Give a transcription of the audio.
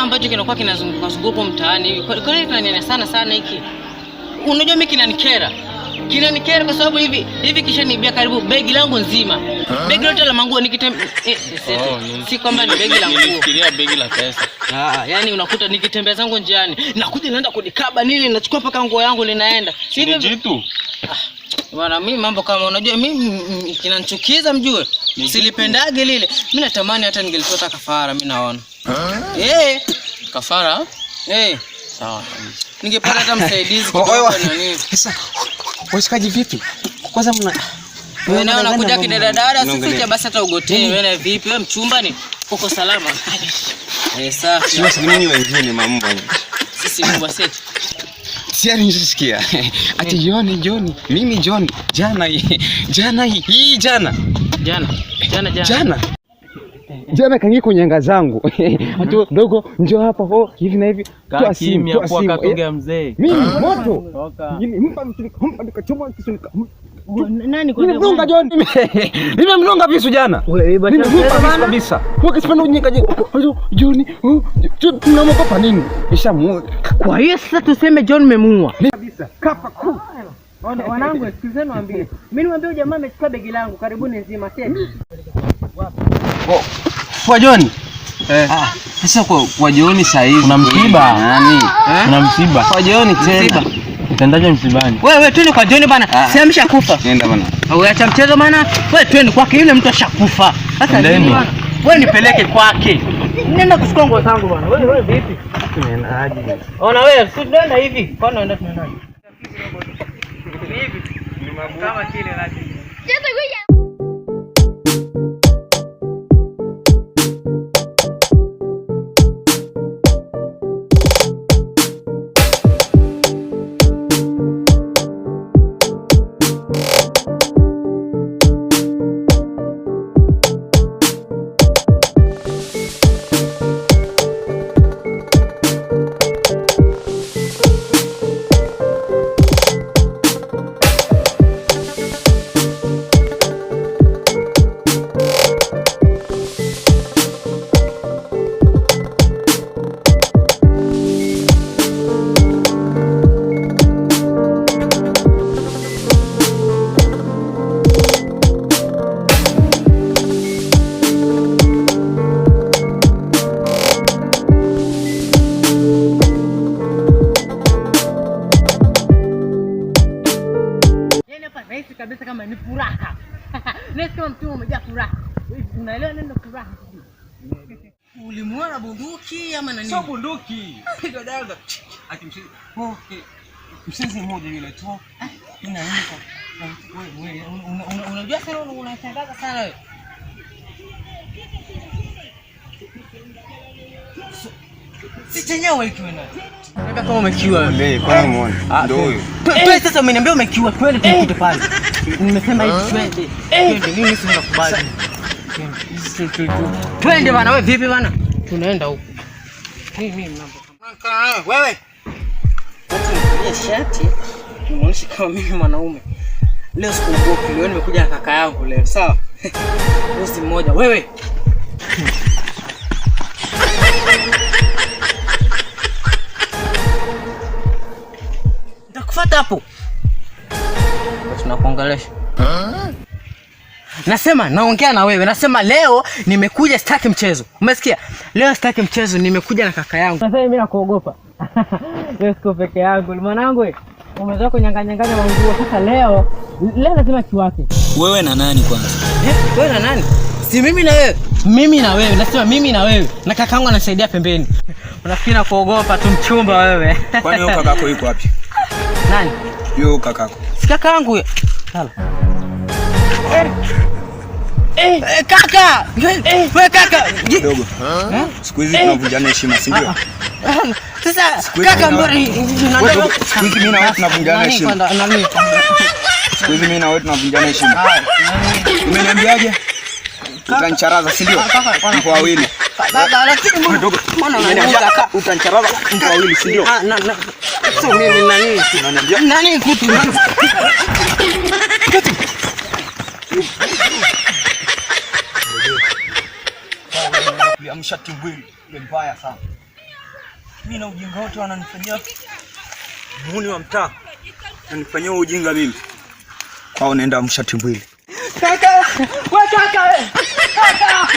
kijamaa ambacho kinakuwa kinazunguka zunguka mtaani hivi. Kwa nini kinaniana sana sana hiki? Unajua mimi kinanikera. Kinanikera kwa sababu hivi hivi kishaniibia karibu begi langu nzima. Begi lote la manguo nikitembea Oh, si kwamba ni begi la nguo. Nilifikiria begi la pesa. Ah, yani unakuta nikitembea zangu njiani, nakuja naenda kunikaba nini, nachukua mpaka nguo yangu linaenda. Si Ni hivyo? jitu. Bwana, mimi mambo kama unajua mimi kinanichukiza mjue. Silipendage lile. Mimi natamani hata ningelitoa kafara mimi naona. Eh, Kafara? eh, Sawa kabisa. ningepata hata msaidizi kidogo na nini. Sasa washikaji vipi? Kwanza mna Wewe nawe unakuja kidadadada, Mnaongelea. sisi basi hata ugotee. Wewe na vipi? Wewe mchumba ni uko salama? Eh, safi. Sio salimini wengine mambo. Sisi ni bwaseti. Siari nishasikia. Ati John John, mimi John jana jana hii jana. Jana. Jana jana. Jana. Jana kaingia kwenye anga zangu. Ati dogo njoo hapa oh hivi na hivi. Kaa kimya toa kwa simu. katonge mzee. Mimi moto. Toka. Mpa mtu nikampa nikachoma kisu nika. Nani kwa Nimemdunga John. Nimemdunga visu jana. Nimempa visu kabisa. Kwa kisipenda unyika je. John, tunamwogopa nini? Ishamuua. Kwa hiyo sasa tuseme John memuua. Kabisa. Kapa ku. Wanangu, sikilizeni niwaambie. Mimi niwaambie huyu jamaa amechukua begi langu karibuni nzima sasa. Kwa John. Eh. Ah, sasa kwa John saa hizi. Kuna msiba. Nani? Kuna msiba. Kwa John tena. Utendaje msibani? Wewe twende kwa John bana. Ah. Si ameshakufa. Nenda bana. Au acha mchezo bana. Wewe twende kwake yule mtu ashakufa. Sasa Endeni. nini bana? Wewe nipeleke kwake. Nenda kuchukua nguo zangu bana. Wewe wewe vipi? Tunaendaje? Ona wewe, si tunaenda hivi. Kwani unaenda tunaendaje? Hivi. Kama kile lacho. Yaani hapa nahisi kabisa kama ni furaha. Nahisi kama mtu umejaa furaha. Unaelewa neno furaha sijui? Ulimuona bunduki ama nani? Sio bunduki. Piga daga. Ati mshenzi. Oh, mshenzi mmoja yule tu. Ina nini? Wewe unajua sana unashangaza sana wewe. Si chenyewe hiki wewe. Niambia kama umekiwa wewe. Ndio, kwa muone. Ndio huyo. Twende sasa, umeniambia umekiwa, twende tukute pale. Nimesema hivi twende. Twende, mimi si nakubali. Twende bana, wewe vipi bana? Tunaenda huko. Mimi mambo kama wewe. Watu shati, nimuonyeshe kama mimi mwanaume. Leo sikuogopi, leo nimekuja na kaka yangu leo, sawa? Usi mmoja wewe. Nitakufuata hapo. Tunakuongelesha. Nasema naongea na wewe. Nasema leo nimekuja sitaki mchezo. Umesikia? Leo sitaki mchezo, nimekuja na kaka yangu. Sasa mimi nakuogopa. Leo siko peke yangu. Mwanangu wewe, umezoea kunyang'anyang'anya manguo. Sasa leo leo lazima kiwake. Wewe na nani kwanza? Eh, wewe na nani? Si mimi na wewe. Mimi na wewe. Nasema mimi na wewe. Na kakaangu anasaidia pembeni. Unafikiri nakuogopa tu mchumba wewe? Kwani huyo kakako yuko wapi? Nani? Huyo kakako. Si kakaangu huyo. Lala. Kaka! Wewe kaka! Dogo. Siku hizi tunavunjana heshima, si ndio? Sasa hizi kaka mbona Wewe dogo, siku hizi mimi na wewe tunavunjana heshima. Nani? Siku hizi mimi na wewe tunavunjana heshima. Umeniambiaje? Utanicharaza, si ndio? Mko wawili. Baba, lakini mbona Dogo, mbona umeniambia unaniuza kaka? utanicharaza mko wawili, si ndio? Ah, na na sio mimi nani? Unaniambia Nani kutu? Kuliamsha timbwili ni mbaya sana. Mimi na ujinga wote wananifanyia muhuni wa mtaa. Ananifanyia ujinga mimi. Kwao naenda mshati mbili. Kaka, we kaka we. Kaka.